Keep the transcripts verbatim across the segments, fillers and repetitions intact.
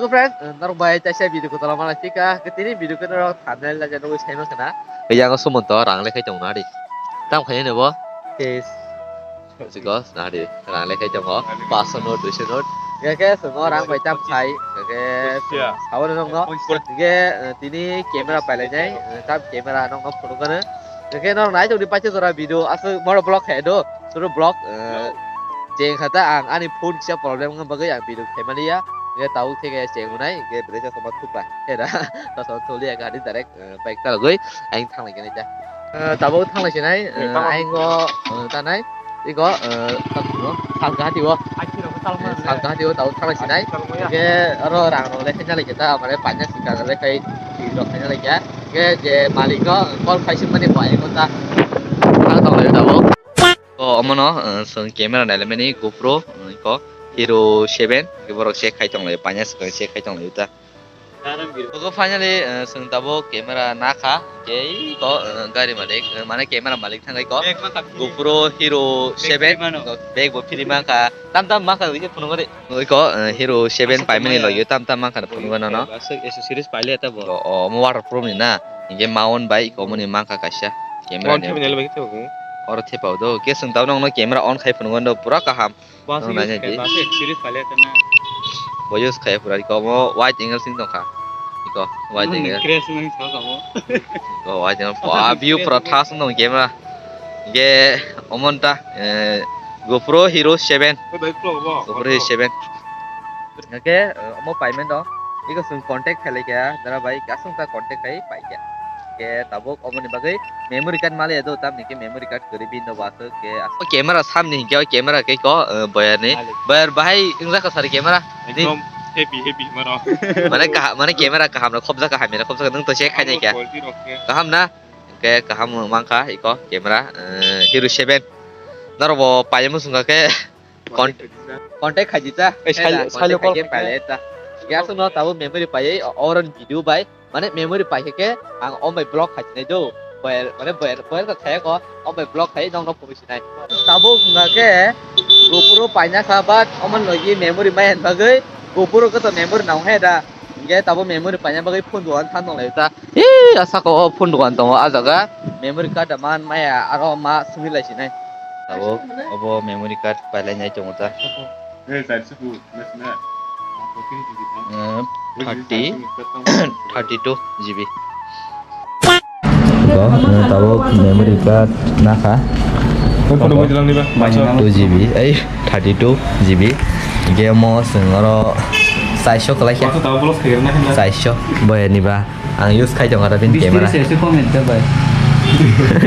So friend, norok bai taisa video kotor ma lai thika, tini video khe norok thumbnail la jano sai ma khana. Yang sumonto rang le khai tong nari. Tam khai ne bo? Yes. Chikos nari rang le khai tongo. Paanch sho note, dui sho note. Ge ke sungo rang bai tam khai. Ge ke sabo no nongno. Ge tini camera pai lai nai. Tam camera nongno photo kano. Ge ke norok nai tong di paisa jora video aswk moro vlog khai do. Suru vlog, eh, cheng kha ta ang ani phone kisa problem wngma bagwi ang video khaimani ya. Hingke tabuk theke cheng wngnai, hingke bwrwi chosma thupha. Hera, chosma thuli ya gari direct, eh, bike chalogwi ayang thanglai khe nai ta. Eh, tabuk thanglai sinai, eh, ayang o, eh, tanai, iko, eh, salka hati o. Salka hati o tabuk thanglai sinai. Hingke aro rang rok le khaina lai khe ta, amare paina sika le kai rok khaina lai khe. Hingke je malik o call khai singmani bo ayang o ta. Thang tong lai tabuk. O omono, uh, chwng camera nailaimani GoPro, uh, iko Hero seven, iko borok check khai tonglaio, paina swkang check khai tonglaio ta. Ogo finally, uh, chwng tabuk camera nakha, hingke iko, uh, gari malik, uh, mane camera malik thangkha iko GoPro Hero seven, bag bo free mankha, tam tam mankha, iko phunukgo de. Iko, uh, Hero seven paimani logio tam tam mankha phunukgo nono. Aswk accessories pailai ta bo. O, o, omo waterproof ni na, hingke mount bai iko omoni mankha kaisa camera ni. Oro thepao do. Khe chwng tabuk nokno camera on khai phunukgo no pura kaham. Nokno nainai di. Bo use khai phura iko omo wide angle sing tongkha. Iko wide angle. Iko wide angle. Wah, view pura thas wng tong camera. Ge omonta, eh, GoPro Hero seven. GoPro Hero seven. Hingke, eh, omo payment o, iko chwng contact khailai kha, dara bai, aswng ta contact khai pai kha. Hingke tabuk omoni bagwi memory card maliya do, tamni khe memory card kwrwi bini no bo aswk khe aswk. O camera samni hingke o camera khe ko, eh, boyar ni. Boyar bahai wngjakha sari camera. Ekdom heavy, heavy mano. Mane kaha-, mane camera kaham rok khobjak, hamya rok khobjak, nwng to check khainai kha. Quality rok khe. Kaham na? Hingke kaham mankha iko camera, eh, Hero seven. Norok bo paiyamo wngkha khe. Con-, contact khai di ta. Ei, sai, sai lo call khai ta. Gas no tabo memory paiye, o-, oron video bai. Mane memory pai khe ang on bai block khai sinai do. Boyer, mane boyer, boyer ta thaya ko, on bai block khai nong no phunui sinai. Tabo wngkha khe GoPro paina kha, but omo logi memory mai han bagwi GoPro ko to memory nang he da. Hingke tabo memory paina bagwi phone dukan than nong lai ta. Ee, asako o phone dukan tongo, ah jaga memory card man maya, aro ma simi lai sinai. Tabuk obo memory card pailai nai tongo ta. Eh, thirty, thirty-two G B. Tabuk memory card nakha two G B, ei, thirty-two G B. Game o chwng oro chairso kwlai khe. Chairso boyani ba. Ang use khai tongo bini camera. Comment ka bai.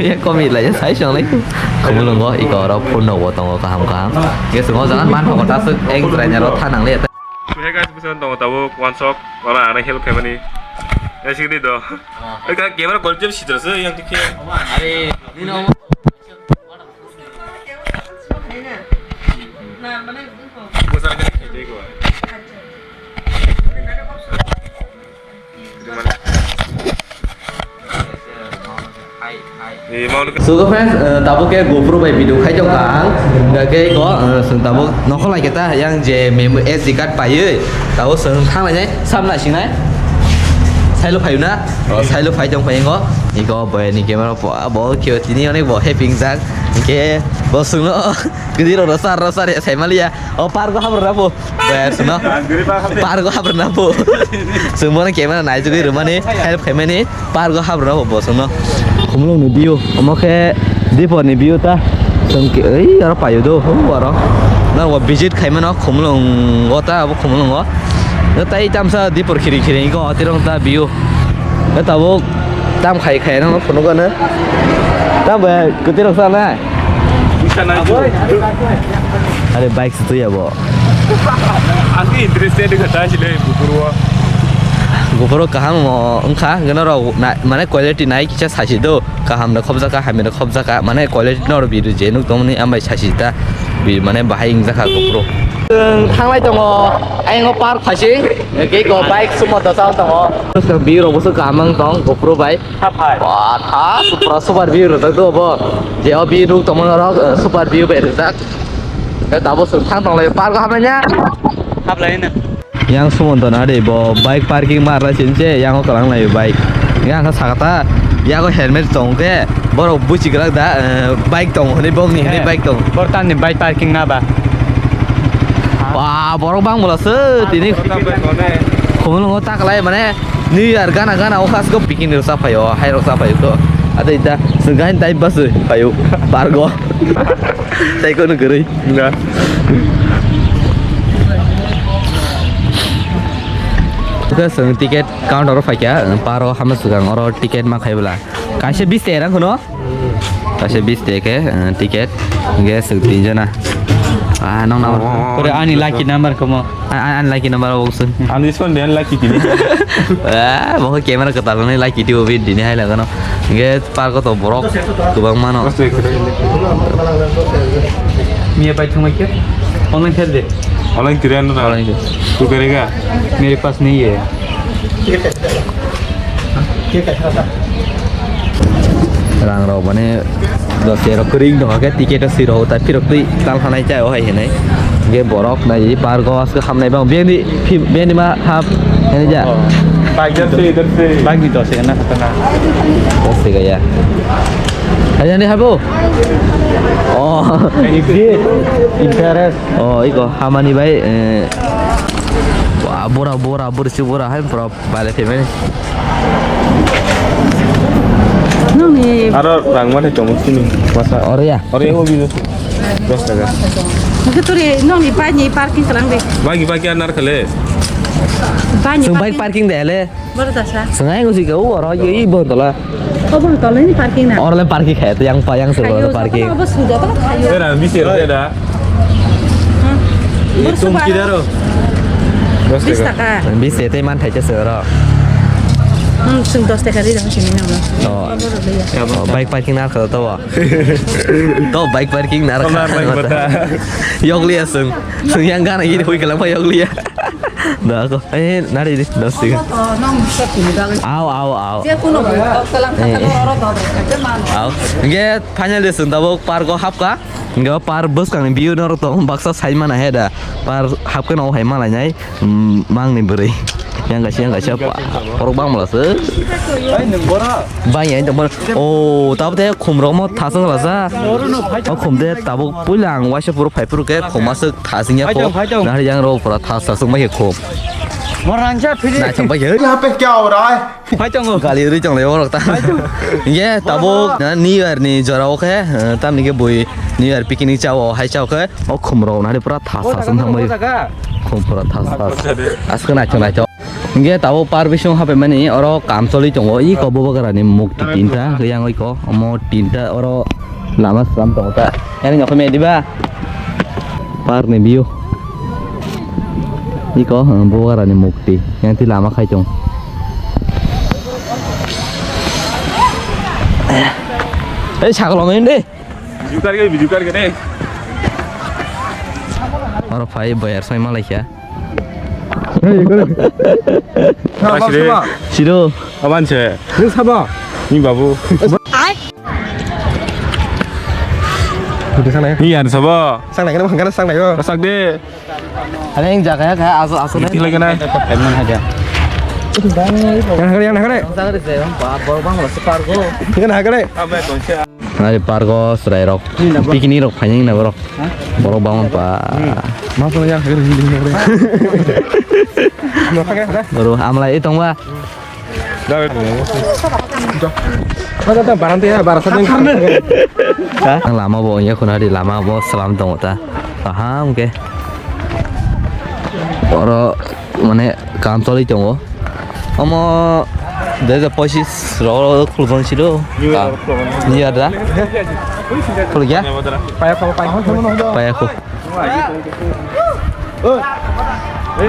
Ya comment lai, sai song lai. Khumulungo iko oro phone no bo tongo kaham kaham. Ge sungo jangan man ko ta suk ek jrai nyaro tha nang le. Hey guys, busan tongo tabuk one shot, wala ana help khaimani. Ya sik di do. Eka camera quality si terus yang dikhe. Are, ini no. Busan kan khaite ko. So friends, eh, tabuk khe GoPro bai video khai tongkha ang. Hingkha khe iko, eh, chwng tabuk nokho lai khe ta yang je mem-, S D card paiwi tabuk chwng thang lainai, sam naisingnai. Sailo phaio na? O, sailo phai tong phai iko. Iko boyani camera bo, bo khe tini onek bo happy wngjak. Hingkhe bo chwngno kwdwi rokno sar rw sar ya sai maliya. O park o habrwk na bo. Boya chwngno. Park o habrwk na bo. Chwng bono camera naijagwi rwmani, help khaimani. Park o habrwk na bo, bo chwngno. Khumulwng ni view. Omo khe Dipor ni view ta. Chwng ke, ei, aro paio do, hu, aro. Norok visit khaimano Khumulwng o ta, abo Khumulwng o. Tai tamsa Dipor khiri khiri ko, tirong ta view. Tabuk tam khai khai no phunukgano. Tam ba kwtwi rok sana. Are bike se tuya bo. Ang interested ka ta chile GoPro. GoPro kaham mo wngkha, gana rok na, mane quality nai kisa sachi do. Kaham no khobjaka, hamya no khobjaka, mane quality no rw biru je nuk tongmani ambai sachi ta. Bi mane bahai wngjakha GoPro. Chwng thanglai tongo, ayang o park phaising, kei ko bike sumo dosa tongo. Biro busu kaham wng tong GoPro bai. Ba, tha, super, super view rwjak do bo. Je o view nuk tongmani oro, eh, super view bai rwjak. Tei tabuk chwng thang tonglai park o haplaina. Haplaina. Yang Sumonto na de bo bike parking mar lai sin se yang o kalang lai bike. Yang kha sakata yago helmet tong khe borok buchi grak da, eh, bike tong hwnwi bokni hwnwi bike tong. Borok tamni bike parking na ba? Ba borok bang bola se tini khumulungo taklai mane New Year gana gana o khas go picnic rok cha phaio hai rok cha phaio to. Ate ita se gain tai bus phaio pargo. Tai kono gurui. Nga. Oke, seng ticket counter o phaikha, paro hama swkang oro ticket ma khai bwla. Kaisa bis tera kono? Kaisa bis teke, eh, ticket. Ge seng tin jona. Ah, nong na. Kore ani lucky number komo. Ani lucky number o seng. Ani son den lucky tini. Ah, bo camera kwtal ni lucky tio bini hai la kono. Ge Park o to borok kwbangma no. Miya pai thangmai khe online khe de. Online kiriya no. Online khe. Tu karega? Mere paas nahi hai. Rang rok mane dos tero kring dong ke ticket o siro ta phirok twi tal hanai chai o hai hinai. Ge borok nai park o aske hamnai bang beni beni ma hap hinai ja. Bike jar se idhar se. Bike ni to se na khatana. Aste gaya. Hai jani habo. Oh. Interest. Oh, iko hamani bai, eh, wah, bora, bora, bursi bora, hai, bora, bale family. Nongni. Aro rang mane chomok sini, masa. Ore ya? Ore, o bini. Dos taka. Mungkin turi, nongni bike ni parking kalang de. Bagi, bagi anar kale. Bike ni Sung bike parking. Parking de le. Baru dasa. Sengai ngusi kau, oro, ye, i, bon tola. Oh, bon tola ini parking na. Oro le parking kaya, yang pa, yang sero parking. Ayo, parking. Apa sudah, apa kayu? Era, bisa, era. Hah? Baru tungki suka. Daro. Dos taka. Bis tete man thai sero. Hmm, sung dos taka di dalam sini nama. Oh. Baru beli ya. Oh, bike parking na kau tahu. To bike parking na kau. Yogli asung. Sung yang gana ini hui kelang pa yogli ya. Da ko. Eh, nari di, dos tiga. Aw, aw, aw. Eh, eh. Aw. Ge final de sung tabuk park o hapka. Ge park bwskang ni view norok to baksa sai mana he da. Park hapka no hai malai nai. Mm, mang ni bwrwi. Yang kaisa, yang kaisa pa-, porok bang mala se. Bang yang tong. Oh, tabuk te khum rok mo thasung la sa. O khum te tabuk puila ang waisa puro phai puro ke khum aswk thasing ya ko. Nahar yang ro pura thas thasung bai khum. Moranja phili. Na chang bai. Yaha pe kya ho raha hai? Phai tongo. Gali ri chang le borok ta. Ye tabuk na New Year ni jora o khe, eh, tamni ke bui New Year picnic chao hai chao khe o khum rok nahar pura thas thasung thang bai. Khum pura thas thas. Askhe naithok naithok. Hingke tabuk park bising hapaimani oro kam choli tongo, iko bubagrani mukti tinta, yang iko omo tinta oro lama slam tongo ta. Yang nokho medi ba? Park ni view. Iko, eh, bubagrani mukti, yang ti lama khai tong. Eh, sakalo main de. Video kar ke, video kar ke de. Oro phai bayar sai malai kha. Hey, kore. Siro. Aban se. Nung sabo. Ni babu. Udah sana ya. Ni yan sabo. Sang naikana, sang naikana. Pasak de. Ada yang jaga ya, kayak asal asal. Ini lagi na. Emang aja. Yang naikana, yang naikana. Jaga de, ba, bor bang, separ go. Yang naikana. Apa itu? Ari pargo chwrairok picnic rok phainai na borok. Borok bangma pa. Mas yang kiri hindi na. Boro amlai tongba. Ada barang tu ya, barang satu. Ha? Ang lama bo ya khuna di lama bo salam tong ta. Paham ke? Oro mane kam choli tongo. Omo dui hajar pochis ro khulukjak silo. New Year da? Khulukya? Paya kho, paya kho. Paya kho.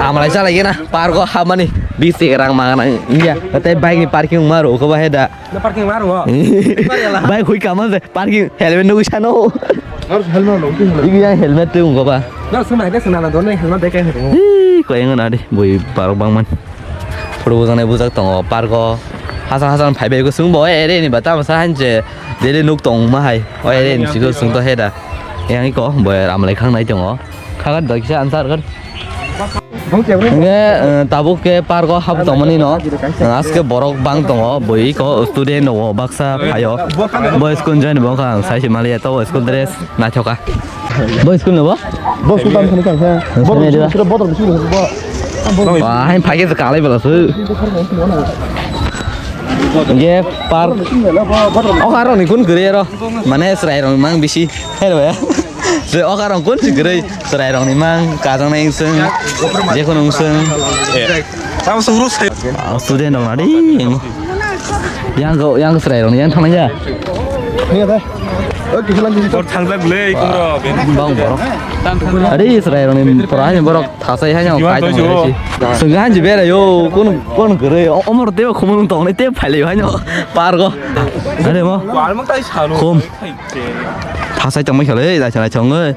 Amlai chalai gana, pargo hamani, bisi rang mangana, iya, tei bike ni parking ma ro ko ba heda. Na parking ma ro. Bike hui kaman se, parking helmet nugui sano. Harus helmet lo, itu helmet. Ibi yang helmet tu ko ba. Na sung na, sung na, na, dona helmet deke helmet. Ih, ko yang na de, bui parok bangman. Photo bujak nai bujak tongo park o. Hasal hasal phai bai kusung bo ere ni bata masa hanche dele nuk tong ma hai. O ere ni siko sung to heda. Yang iko bo amlai khang nai tongo. Khagan doi kisa answer kan. Hingke, eh, tabuk ke park o hap tongmani no, eh, aske borok bang tongo, boi ko student no baksa phaio, bo school join bo kha, ang sai se maliya to school dress naithoka. Bo school no bo? Bo school tam thani kang kha. Bo school ni bottle bisi bo. Wah, hai phai ke kalai bela su. Hingke park. O karo ni kun gre ro. Mane srai rong mang bisi. Hello ya. Je o karo kun si gre. Chwrairokni mang, kajaknai wngswng, jekheno wngswng. Eh. Tamo sung rus hai. Ah, student rok nadi. Yang go, yang chwrairokni yang thangnai ya. Bor thangjak le, ikung ro. Bang borok. Ari chwrairokni pora hai borok thasai hai yang kai tong si. Sengga hanji bera yo, kun, kun gere. Omor tebo khumulung tong ne te phaile hai no. Pargo. Are mo. Khum. Thasai tongmai khale, dai sanai chong oi.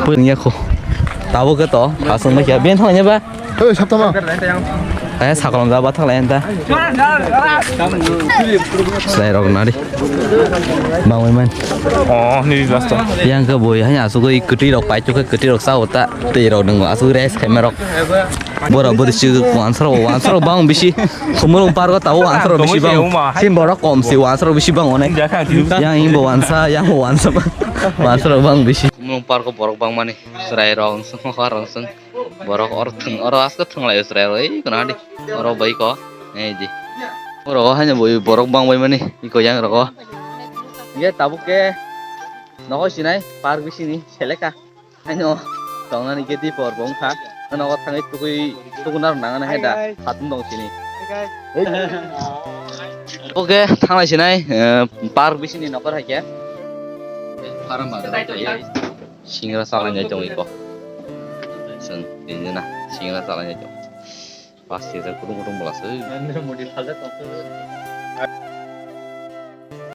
Pwrwng ya kho. Tabuk khe to, phasung bai khe. Ben thang ya ba? Hey, saptama. Eh, sakolom da ba thang lai anta. Sai rok nari. Bangwi man. Oh, ni last. Yang khe boi hanya asugwi kwtwi rok pai chukhe kwtwi rok sa uta. Tei rok nung asugwi rest khai merok. Bora bori si wansaro wansaro bang bisi. Khumulung pargo tabo wansaro bisi bang. Sim borok kom si wansaro bisi bang onek. Yang imbo wansa, yang bo wansa. Wansaro bang bisi. Khumulung pargo borok bang mani. Chwrai rok wngswng, hokar rok wngswng. Borok oro thwng, oro aske thwng lai o chwrai rok, ei kono hadi. Oro bai ko, ei di. Oro o haino boi borok bang bai mani, iko yang rok o. Ye tabuk ke nogo sinai, park bisini seleka. Haino tongnani gate por bo wngkha. Nogo thangwi tugui, tuguna rok nangani hai da, satung tong sini. Oke, thanglai sinai, eh, park bisini nokar hai khe. Singra salai nai tong iko. Seng tinjana singra salai nai tong. Pas sida kutung kutung bola se.